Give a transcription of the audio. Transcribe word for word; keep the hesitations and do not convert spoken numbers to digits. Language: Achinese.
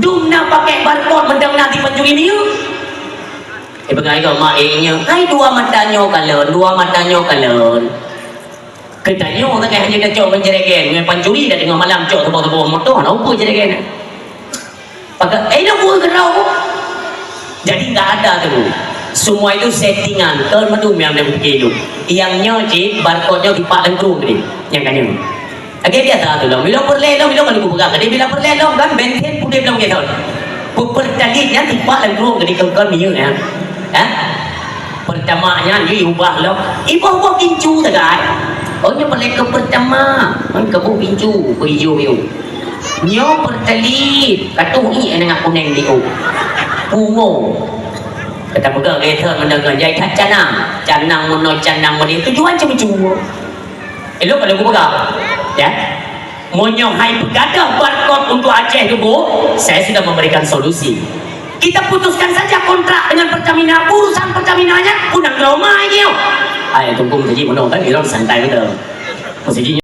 Dum na pakai barcode mantong na dipancuri minyeuk. Eh, peugah lagèe mak eh nyoe, hai dua mata nyoe kalon, dua mata nyoe kalon. Geutanyoe sagai hana tacok ngon jerigen, ngon pancuri dah teungoh malam cok saboh-saboh moto, hana upeue jerigen. Pakai, eh, dah buat gerau. Jadi, enggak ada tu. Semua itu settingan. Kon mandum nyang anda pikir tu. Nyang nyoe cit, barcode nyoe dipak lam krueng tadi. Nyang ka nyoe. Lagèe biasa tu lom. Bila peureulèe lom, bila ka lôn peugah tadi, bila peureulèe lom kan, bensin pudeh lom gitu. Pu-, Pertalite nyan dipak lam krueng tadi, kon-kon minyeuk nyan. Ha? Pertamax nyan, yue ubah lom. Iboh-boh pincu sagai. Oh, nyoe peureulèe keu Pertamax. Kan keu boh pincu, beu ijo-ijo. Nyoe Pertalite, ka tueng ié nangah kuneng di ôk. Pungo. Ka tapeugah gata meunan ngon jai that canang. Canang meunoe, canang meudéh. Tujuan cuma-cuma. Elok ka lôn peugah. Ya. Meunyoe hai peugadôh barcode untuk Aceh Gubuk, saya sudah memberikan solusi. Kita putuskan saja kontrak dengan Pertamina. Urusan Pertamina nyan pun nang trauma nyoe. Hai, Teungku Meuseujid meunoe kan, ilôn santai beutôi. Meuseujid